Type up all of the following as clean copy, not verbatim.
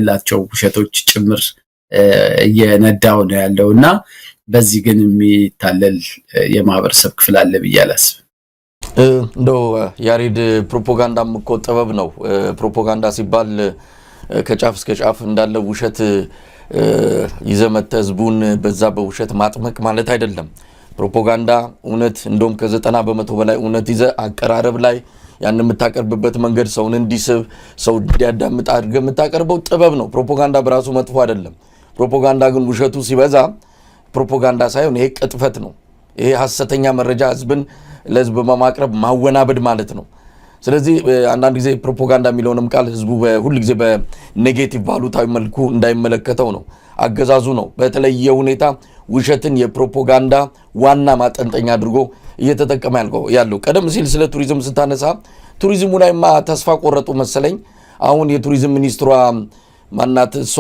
የሌላቸው ውሸቶች ጭምር እየነዳው ነው ያለው እና በዚህ ግን የሚታለል የማህበረሰብ ክፍል አለ ብዬ አላስብም። እንደው ያሬድ፣ ፕሮፓጋንዳም እኮ ጥበብ ነው። ፕሮፓጋንዳ ሲባል ከጫፍ እስከ ጫፍ እንዳለ ውሸት ይዘህ መተህ ህዝቡን በዛ በውሸት ማጥመቅ ማለት አይደለም። ፕሮፓጋንዳ እውነት፣ እንደውም ከ90% በላይ እውነት ይዘህ አቀራረብ ላይ ያን የምታቀርብበት መንገድ ሰውን እንዲስብ፣ ሰው እንዲያዳምጥ አድርገህ የምታቀርበው ጥበብ ነው። ፕሮፓጋንዳ በራሱ መጥፎ አይደለም። ፕሮፓጋንዳ ግን ውሸቱ ሲበዛ ፕሮፓጋንዳ ሳይሆን ይሄ ቅጥፈት ነው። ይሄ ሀሰተኛ መረጃ ህዝብን ለህዝብ በማቅረብ ማወናበድ ማለት ነው። ስለዚህ አንዳንድ ጊዜ ፕሮፓጋንዳ የሚለውንም ቃል ህዝቡ ሁል ጊዜ በ negative፣ ባሉታዊ መልኩ እንዳይመለከተው ነው። አገዛዙ ነው በተለየ ሁኔታ ውሸትን የፕሮፓጋንዳ ዋና ማጠንጠኛ አድርጎ እየተጠቀመ ያለው። ቀደም ሲል ስለ ቱሪዝም ስታነሳ ቱሪዝሙ ላይማ ተስፋ ቆረጡ መሰለኝ። አሁን የቱሪዝም ሚኒስትሯ ማናት? እሷ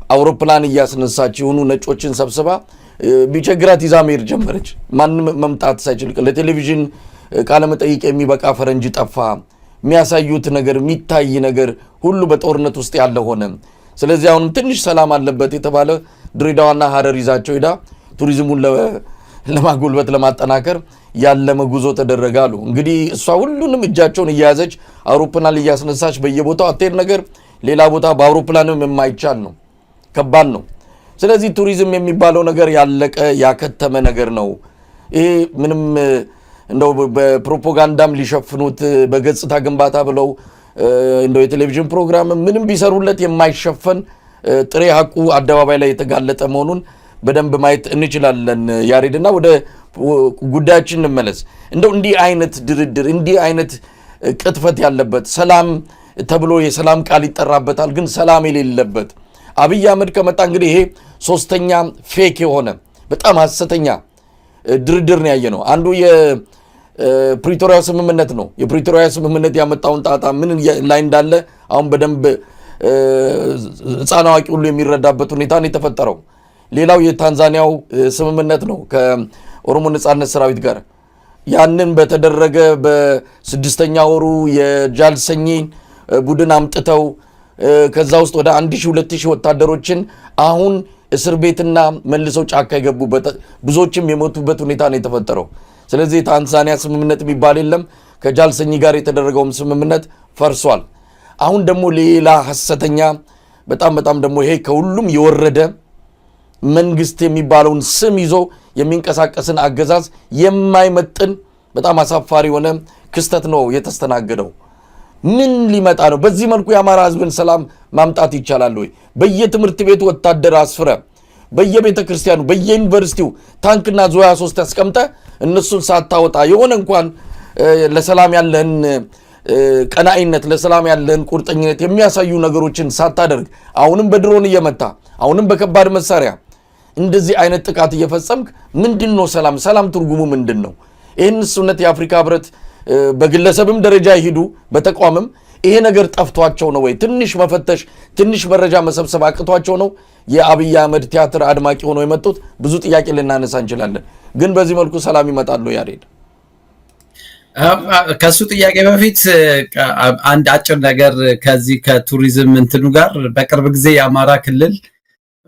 አውሮፕላን እያስነሳች የሆኑ ነጮችን ሰብስባ ቢቸግራት ይዛ መሄድ ጀመረች። ማንም መምጣት ሳይችል ለቴሌቪዥን ቃለመጠይቅ የሚበቃ ፈረንጅ ጠፋ። የሚያሳዩት ነገር፣ የሚታይ ነገር ሁሉ በጦርነት ውስጥ ያለ ሆነ። ስለዚህ አሁንም ትንሽ ሰላም አለበት የተባለ ድሬዳዋና ሀረር ይዛቸው ሄዳ ቱሪዝሙን ለማጎልበት፣ ለማጠናከር ያለመ ጉዞ ተደረገ አሉ። እንግዲህ እሷ ሁሉንም እጃቸውን እየያዘች አውሮፕላን እያስነሳች በየቦታው አትሄድ ነገር ሌላ ቦታ በአውሮፕላንም የማይቻል ነው። ከባድ ነው። ስለዚህ ቱሪዝም የሚባለው ነገር ያለቀ ያከተመ ነገር ነው። ይሄ ምንም እንደው በፕሮፓጋንዳም ሊሸፍኑት፣ በገጽታ ግንባታ ብለው እንደው የቴሌቪዥን ፕሮግራም ምንም ቢሰሩለት የማይሸፈን ጥሬ ሀቁ አደባባይ ላይ የተጋለጠ መሆኑን በደንብ ማየት እንችላለን። ያሬድና ወደ ጉዳያችን እንመለስ። እንደው እንዲህ አይነት ድርድር፣ እንዲህ አይነት ቅጥፈት ያለበት፣ ሰላም ተብሎ የሰላም ቃል ይጠራበታል፣ ግን ሰላም የሌለበት፣ አብይ አህመድ ከመጣ እንግዲህ ይሄ ሶስተኛ fake የሆነ በጣም ሀሰተኛ ድርድር ነው ያየነው። አንዱ የፕሪቶሪያ ስምምነት ነው። የፕሪቶሪያ ስምምነት ያመጣውን ጣጣ ምን ላይ እንዳለ አሁን በደንብ ሕፃን አዋቂ ሁሉ የሚረዳበት ሁኔታ ነው የተፈጠረው። ሌላው የታንዛኒያው ስምምነት ነው ከኦሮሞ ነጻነት ሰራዊት ጋር። ያንን በተደረገ በስድስተኛ ወሩ የጃልሰኚ ቡድን አምጥተው ከዛ ውስጥ ወደ 1000 2000 ወታደሮችን አሁን እስር ቤትና መልሰው ጫካ የገቡበት፣ ብዙዎችም የሞቱበት ሁኔታ ነው የተፈጠረው። ስለዚህ የታንዛኒያ ስምምነት የሚባል የለም። ከጃልሰኚ ጋር የተደረገውም ስምምነት ፈርሷል። አሁን ደግሞ ሌላ ሀሰተኛ፣ በጣም በጣም ደግሞ ይሄ ከሁሉም የወረደ፣ መንግስት የሚባለውን ስም ይዞ የሚንቀሳቀስን አገዛዝ የማይመጥን በጣም አሳፋሪ የሆነ ክስተት ነው የተስተናገደው። ምን ሊመጣ ነው? በዚህ መልኩ የአማራ ህዝብን ሰላም ማምጣት ይቻላል ወይ? በየትምህርት ቤቱ ወታደር አስፍረ፣ በየቤተ ክርስቲያኑ፣ በየዩኒቨርሲቲው ታንክና ዙ 23 ያስቀምጠ እነሱን ሳታወጣ የሆነ እንኳን ለሰላም ያለህን ቀናኢነት፣ ለሰላም ያለህን ቁርጠኝነት የሚያሳዩ ነገሮችን ሳታደርግ አሁንም በድሮን እየመታ፣ አሁንም በከባድ መሳሪያ እንደዚህ አይነት ጥቃት እየፈጸምክ ምንድን ነው ሰላም? ሰላም ትርጉሙ ምንድን ነው? ይህን እውነት የአፍሪካ ህብረት በግለሰብም ደረጃ ይሂዱ በተቋምም ይሄ ነገር ጠፍቷቸው ነው ወይ? ትንሽ መፈተሽ፣ ትንሽ መረጃ መሰብሰብ አቅቷቸው ነው የአብይ አህመድ ቲያትር አድማቂ ሆነው የመጡት? ብዙ ጥያቄ ልናነሳ እንችላለን። ግን በዚህ መልኩ ሰላም ይመጣሉ ያሬድ? ከሱ ጥያቄ በፊት አንድ አጭር ነገር ከዚህ ከቱሪዝም እንትኑ ጋር፣ በቅርብ ጊዜ የአማራ ክልል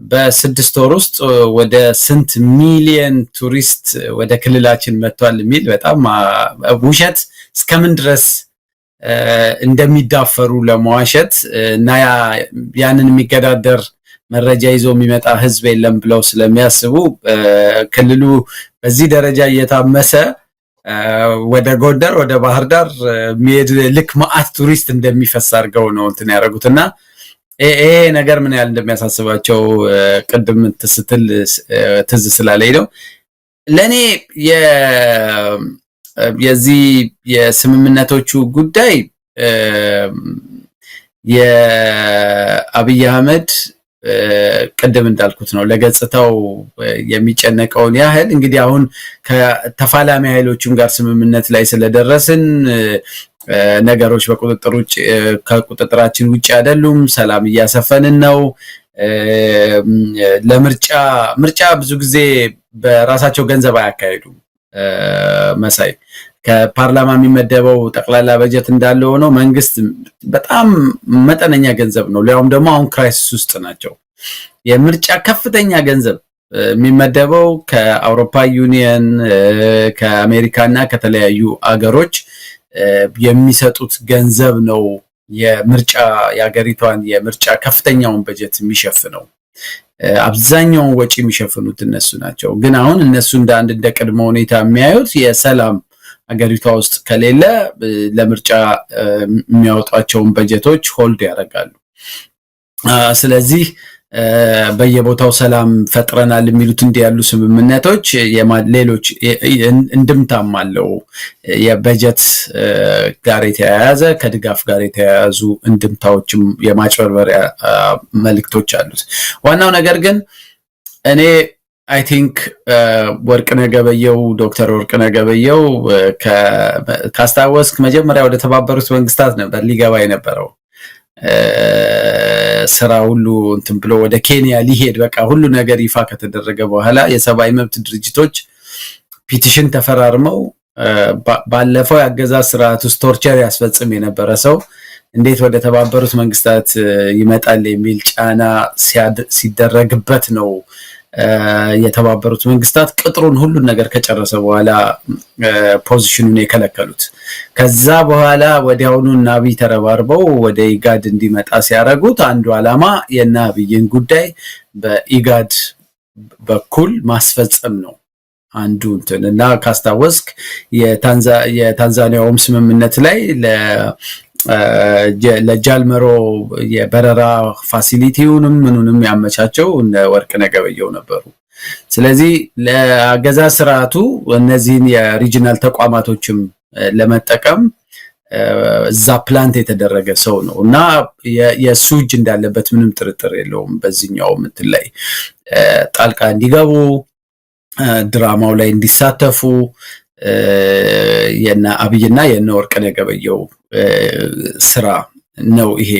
በ6 ወር ውስጥ ወደ ስንት ሚሊየን ቱሪስት ወደ ክልላችን መጥቷል የሚል በጣም ውሸት እስከምን ድረስ እንደሚዳፈሩ ለመዋሸት እና ያንን የሚገዳደር መረጃ ይዞ የሚመጣ ህዝብ የለም ብለው ስለሚያስቡ ክልሉ በዚህ ደረጃ እየታመሰ ወደ ጎንደር፣ ወደ ባህር ዳር የሚሄድ ልክ መዓት ቱሪስት እንደሚፈስ አድርገው ነው እንትን ያደረጉት እና ይሄ ነገር ምን ያህል እንደሚያሳስባቸው ቅድም ስትል ትዝ ስላለኝ ነው። ለእኔ የዚህ የስምምነቶቹ ጉዳይ የአብይ አህመድ ቅድም እንዳልኩት ነው። ለገጽታው የሚጨነቀውን ያህል እንግዲህ አሁን ከተፋላሚ ኃይሎችም ጋር ስምምነት ላይ ስለደረስን ነገሮች በቁጥጥር ውጭ ከቁጥጥራችን ውጭ አይደሉም፣ ሰላም እያሰፈንን ነው። ለምርጫ ምርጫ ብዙ ጊዜ በራሳቸው ገንዘብ አያካሂዱም መሳይ። ከፓርላማ የሚመደበው ጠቅላላ በጀት እንዳለ ሆኖ መንግስት በጣም መጠነኛ ገንዘብ ነው። ሊያውም ደግሞ አሁን crisis ውስጥ ናቸው። የምርጫ ከፍተኛ ገንዘብ የሚመደበው ከአውሮፓ ዩኒየን፣ ከአሜሪካ እና ከተለያዩ አገሮች የሚሰጡት ገንዘብ ነው። የምርጫ የሀገሪቷን የምርጫ ከፍተኛውን በጀት የሚሸፍነው፣ አብዛኛውን ወጪ የሚሸፍኑት እነሱ ናቸው። ግን አሁን እነሱ እንደ አንድ እንደ ቅድመ ሁኔታ የሚያዩት የሰላም ሀገሪቷ ውስጥ ከሌለ ለምርጫ የሚያወጧቸውን በጀቶች hold ያደርጋሉ። ስለዚህ በየቦታው ሰላም ፈጥረናል የሚሉት እንዲህ ያሉ ስምምነቶች ሌሎች እንድምታም አለው። የበጀት ጋር የተያያዘ፣ ከድጋፍ ጋር የተያያዙ እንድምታዎችም የማጭበርበሪያ መልእክቶች አሉት። ዋናው ነገር ግን እኔ I think ወርቅነህ ገበየሁ፣ ዶክተር ወርቅነህ ገበየሁ ካስታወስክ መጀመሪያ ወደ ተባበሩት መንግስታት ነበር ሊገባ የነበረው። ስራ ሁሉ እንትን ብሎ ወደ ኬንያ ሊሄድ በቃ ሁሉ ነገር ይፋ ከተደረገ በኋላ የሰብአዊ መብት ድርጅቶች petition ተፈራርመው ባለፈው የአገዛዝ ስርዓት ውስጥ torture ያስፈጽም የነበረ ሰው እንዴት ወደ ተባበሩት መንግስታት ይመጣል የሚል ጫና ሲደረግበት ነው የተባበሩት መንግስታት ቅጥሩን ሁሉን ነገር ከጨረሰ በኋላ position ኑን የከለከሉት። ከዛ በኋላ ወዲያውኑ እነ አብይ ተረባርበው ወደ ኢጋድ እንዲመጣ ሲያደርጉት አንዱ ዓላማ የእነ አብይን ጉዳይ በኢጋድ በኩል ማስፈጸም ነው። አንዱ እንትን እና ካስታወስክ የታንዛኒያውም ስምምነት ላይ ለጃልመሮ የበረራ facility ውንም ምኑንም ያመቻቸው እነ ወርቅነህ ገበየሁ ነበሩ። ስለዚህ ለአገዛዝ ስርዓቱ እነዚህን የ regional ተቋማቶችም ለመጠቀም እዛ plant የተደረገ ሰው ነው እና የእሱ እጅ እንዳለበት ምንም ጥርጥር የለውም። በዚህኛው እንትን ላይ ጣልቃ እንዲገቡ፣ ድራማው ላይ እንዲሳተፉ የነ አብይና የነ ወርቅነህ ገበየሁ ስራ ነው። ይሄ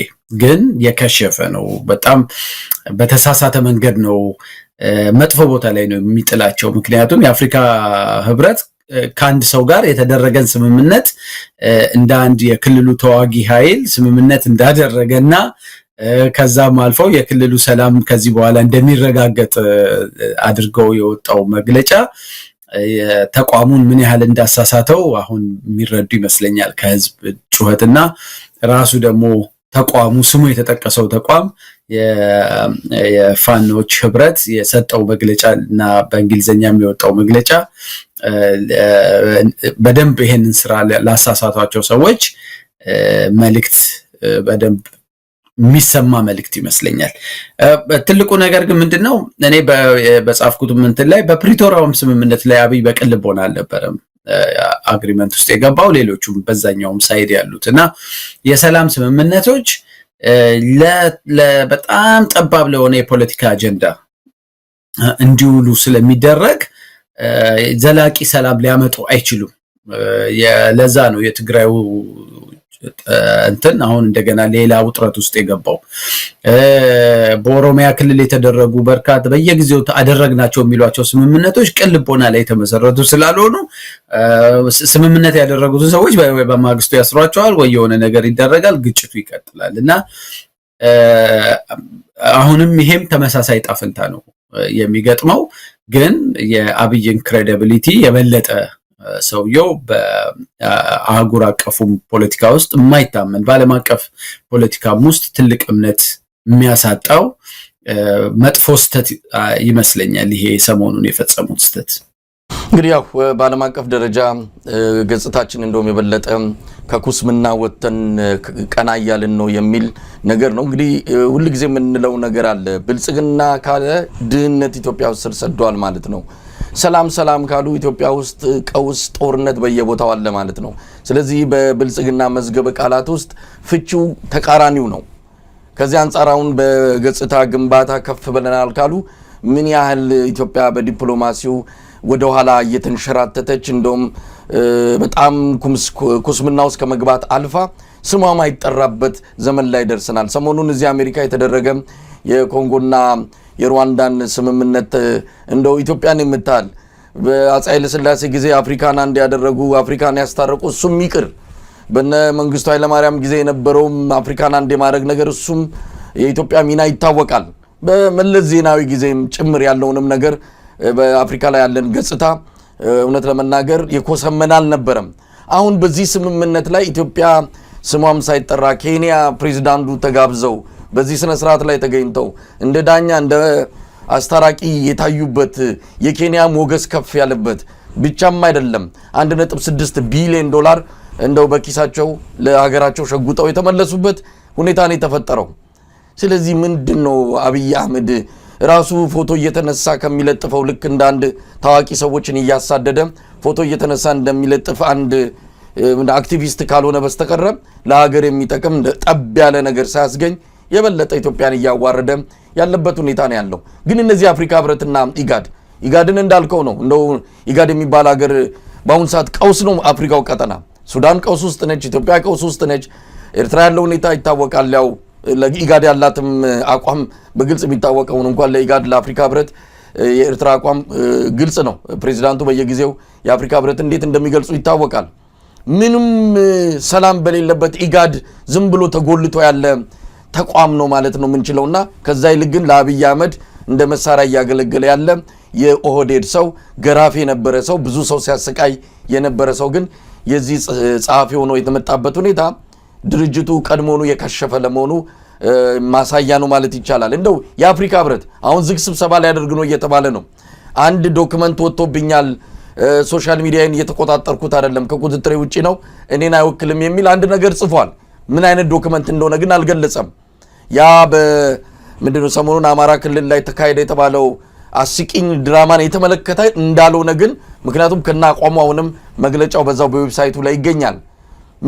ግን የከሸፈ ነው። በጣም በተሳሳተ መንገድ ነው፣ መጥፎ ቦታ ላይ ነው የሚጥላቸው። ምክንያቱም የአፍሪካ ህብረት ከአንድ ሰው ጋር የተደረገን ስምምነት እንደ አንድ የክልሉ ተዋጊ ኃይል ስምምነት እንዳደረገና ከዛም አልፈው የክልሉ ሰላም ከዚህ በኋላ እንደሚረጋገጥ አድርገው የወጣው መግለጫ ተቋሙን ምን ያህል እንዳሳሳተው አሁን የሚረዱ ይመስለኛል ከህዝብ ጩኸትና ራሱ ደግሞ ተቋሙ ስሙ የተጠቀሰው ተቋም የፋኖች ህብረት የሰጠው መግለጫ እና በእንግሊዝኛ የሚወጣው መግለጫ በደንብ ይሄንን ስራ ላሳሳቷቸው ሰዎች መልእክት በደንብ የሚሰማ መልእክት ይመስለኛል። ትልቁ ነገር ግን ምንድነው፣ እኔ በጻፍኩትም እንትን ላይ በፕሪቶሪያውም ስምምነት ላይ አብይ በቅን ልቦና አልነበረም agreement ውስጥ የገባው፣ ሌሎቹም በዛኛውም side ያሉት። እና የሰላም ስምምነቶች በጣም ጠባብ ለሆነ የፖለቲካ አጀንዳ እንዲውሉ ስለሚደረግ ዘላቂ ሰላም ሊያመጡ አይችሉም። ለዛ ነው የትግራዩ እንትን አሁን እንደገና ሌላ ውጥረት ውስጥ የገባው። በኦሮሚያ ክልል የተደረጉ በርካታ በየጊዜው አደረግናቸው የሚሏቸው ስምምነቶች ቅን ልቦና ላይ የተመሰረቱ ስላልሆኑ ስምምነት ያደረጉትን ሰዎች በማግስቱ ያስሯቸዋል ወይ የሆነ ነገር ይደረጋል፣ ግጭቱ ይቀጥላል። እና አሁንም ይሄም ተመሳሳይ ጣፍንታ ነው የሚገጥመው። ግን የአብይን credibility የበለጠ ሰውየው በአህጉር አቀፉም ፖለቲካ ውስጥ የማይታመን፣ በዓለም አቀፍ ፖለቲካም ውስጥ ትልቅ እምነት የሚያሳጣው መጥፎ ስህተት ይመስለኛል ይሄ ሰሞኑን የፈጸሙት ስህተት። እንግዲህ ያው በዓለም አቀፍ ደረጃ ገጽታችን እንደውም የበለጠ ከኩስምና ወጥተን ቀና እያልን ነው የሚል ነገር ነው። እንግዲህ ሁልጊዜ የምንለው ነገር አለ። ብልጽግና ካለ ድህነት ኢትዮጵያ ውስጥ ስር ሰዷል ማለት ነው። ሰላም ሰላም ካሉ ኢትዮጵያ ውስጥ ቀውስ፣ ጦርነት በየቦታው አለ ማለት ነው። ስለዚህ በብልጽግና መዝገበ ቃላት ውስጥ ፍቺው ተቃራኒው ነው። ከዚህ አንጻር አሁን በገጽታ ግንባታ ከፍ ብለናል ካሉ ምን ያህል ኢትዮጵያ በዲፕሎማሲው ወደኋላ እየተንሸራተተች እንደውም በጣም ኩስምና ውስጥ ከመግባት አልፋ ስሟ ማይጠራበት ዘመን ላይ ደርሰናል። ሰሞኑን እዚህ አሜሪካ የተደረገ የኮንጎና የሩዋንዳን ስምምነት እንደው ኢትዮጵያን የምታህል በአፄ ኃይለሥላሴ ጊዜ አፍሪካን አንድ ያደረጉ፣ አፍሪካን ያስታረቁ፣ እሱም ይቅር። በነ መንግስቱ ኃይለማርያም ጊዜ የነበረውም አፍሪካን አንድ የማድረግ ነገር፣ እሱም የኢትዮጵያ ሚና ይታወቃል። በመለስ ዜናዊ ጊዜም ጭምር ያለውንም ነገር በአፍሪካ ላይ ያለን ገጽታ እውነት ለመናገር የኮሰመነ አልነበረም። አሁን በዚህ ስምምነት ላይ ኢትዮጵያ ስሟም ሳይጠራ ኬንያ ፕሬዚዳንቱ ተጋብዘው በዚህ ስነ ስርዓት ላይ ተገኝተው እንደ ዳኛ፣ እንደ አስታራቂ የታዩበት፣ የኬንያ ሞገስ ከፍ ያለበት ብቻም አይደለም፣ 1.6 ቢሊዮን ዶላር እንደው በኪሳቸው ለሀገራቸው ሸጉጠው የተመለሱበት ሁኔታ ነው የተፈጠረው። ስለዚህ ምንድን ነው አብይ አህመድ ራሱ ፎቶ እየተነሳ ከሚለጥፈው፣ ልክ እንደ አንድ ታዋቂ ሰዎችን እያሳደደ ፎቶ እየተነሳ እንደሚለጥፍ አንድ አክቲቪስት ካልሆነ በስተቀረ ለሀገር የሚጠቅም ጠብ ያለ ነገር ሳያስገኝ የበለጠ ኢትዮጵያን እያዋረደ ያለበት ሁኔታ ነው ያለው። ግን እነዚህ አፍሪካ ህብረትና ኢጋድ፣ ኢጋድን እንዳልከው ነው። እንደው ኢጋድ የሚባል ሀገር በአሁኑ ሰዓት ቀውስ ነው አፍሪካው ቀጠና። ሱዳን ቀውስ ውስጥ ነች። ኢትዮጵያ ቀውስ ውስጥ ነች። ኤርትራ ያለው ሁኔታ ይታወቃል። ያው ለኢጋድ ያላትም አቋም በግልጽ የሚታወቀውን፣ እንኳን ለኢጋድ ለአፍሪካ ህብረት የኤርትራ አቋም ግልጽ ነው። ፕሬዚዳንቱ በየጊዜው የአፍሪካ ህብረት እንዴት እንደሚገልጹ ይታወቃል። ምንም ሰላም በሌለበት ኢጋድ ዝም ብሎ ተጎልቶ ያለ ተቋም ነው ማለት ነው የምንችለው። እና ከዛ ይልቅ ግን ለአብይ አህመድ እንደ መሳሪያ እያገለገለ ያለ የኦህዴድ ሰው፣ ገራፊ የነበረ ሰው፣ ብዙ ሰው ሲያሰቃይ የነበረ ሰው ግን የዚህ ጸሐፊ ሆኖ የተመጣበት ሁኔታ ድርጅቱ ቀድሞውኑ የከሸፈ ለመሆኑ ማሳያ ነው ማለት ይቻላል። እንደው የአፍሪካ ህብረት አሁን ዝግ ስብሰባ ሊያደርግ ነው እየተባለ ነው። አንድ document ወጥቶብኛል፣ social media ን እየተቆጣጠርኩት አይደለም፣ ከቁጥጥሬ ውጭ ነው፣ እኔን አይወክልም የሚል አንድ ነገር ጽፏል። ምን አይነት document እንደሆነ ግን አልገለጸም። ያ ምንድነው ሰሞኑን አማራ ክልል ላይ ተካሄደ የተባለው አስቂኝ ድራማን የተመለከተ እንዳልሆነ ግን ምክንያቱም ከነ አቋሙ አሁንም መግለጫው በዛው በ website ኡ ላይ ይገኛል።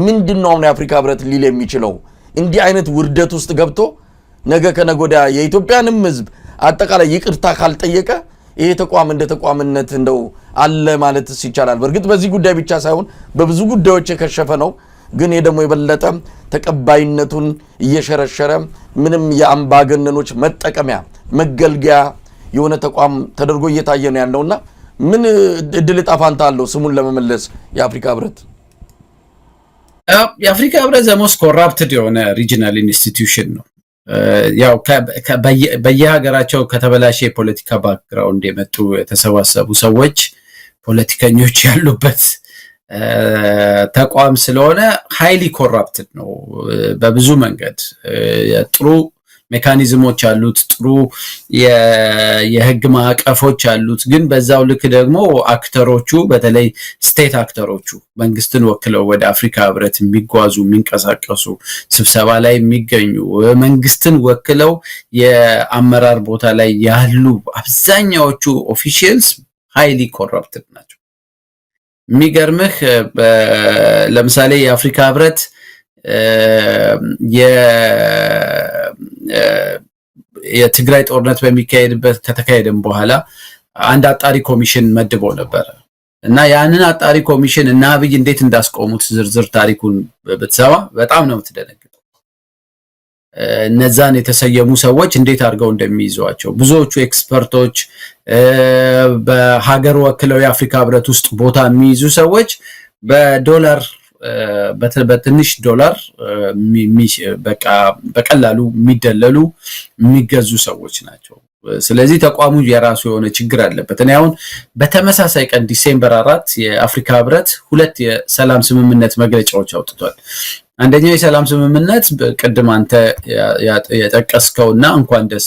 ምንድን ነው አሁን የአፍሪካ ህብረት ሊል የሚችለው? እንዲህ አይነት ውርደት ውስጥ ገብቶ ነገ ከነገ ወዲያ የኢትዮጵያንም ህዝብ አጠቃላይ ይቅርታ ካልጠየቀ ይሄ ተቋም እንደ ተቋምነት እንደው አለ ማለትስ ይቻላል? በእርግጥ በዚህ ጉዳይ ብቻ ሳይሆን በብዙ ጉዳዮች የከሸፈ ነው። ግን ይሄ ደግሞ የበለጠ ተቀባይነቱን እየሸረሸረ ምንም የአምባገነኖች መጠቀሚያ፣ መገልገያ የሆነ ተቋም ተደርጎ እየታየ ነው ያለውና ምን እድል ዕጣ ፋንታ አለው ስሙን ለመመለስ የአፍሪካ ህብረት? የአፍሪካ ህብረት the most corrupted የሆነ regional institution ነው። ያው በየሀገራቸው ከተበላሸ የፖለቲካ background የመጡ የተሰባሰቡ ሰዎች፣ ፖለቲከኞች ያሉበት ተቋም ስለሆነ highly corrupted ነው በብዙ መንገድ። ጥሩ mechanism ኦች አሉት፣ ጥሩ የህግ ማዕቀፎች አሉት። ግን በዛው ልክ ደግሞ actor ኦቹ፣ በተለይ state actor ኦቹ፣ መንግስትን ወክለው ወደ አፍሪካ ህብረት የሚጓዙ፣ የሚንቀሳቀሱ፣ ስብሰባ ላይ የሚገኙ፣ መንግስትን ወክለው የአመራር ቦታ ላይ ያሉ አብዛኛዎቹ officials highly corrupted ናቸው። የሚገርምህ ለምሳሌ የአፍሪካ ህብረት የትግራይ ጦርነት በሚካሄድበት፣ ከተካሄደም በኋላ አንድ አጣሪ ኮሚሽን መድቦ ነበረ እና ያንን አጣሪ ኮሚሽን እና አብይ እንዴት እንዳስቆሙት ዝርዝር ታሪኩን ብትሰማ በጣም ነው የምትደነግጠው። እነዛን የተሰየሙ ሰዎች እንዴት አድርገው እንደሚይዟቸው፣ ብዙዎቹ expert ኦች፣ በሀገር ወክለው የአፍሪካ ህብረት ውስጥ ቦታ የሚይዙ ሰዎች በዶላር፣ በትንሽ ዶላር በቃ በቀላሉ የሚደለሉ፣ የሚገዙ ሰዎች ናቸው። ስለዚህ ተቋሙ የራሱ የሆነ ችግር አለበት። እኔ አሁን በተመሳሳይ ቀን December 4 የአፍሪካ ህብረት ሁለት የሰላም ስምምነት መግለጫዎች አውጥቷል። አንደኛው የሰላም ስምምነት ቅድም አንተ የጠቀስከውና እንኳን ደስ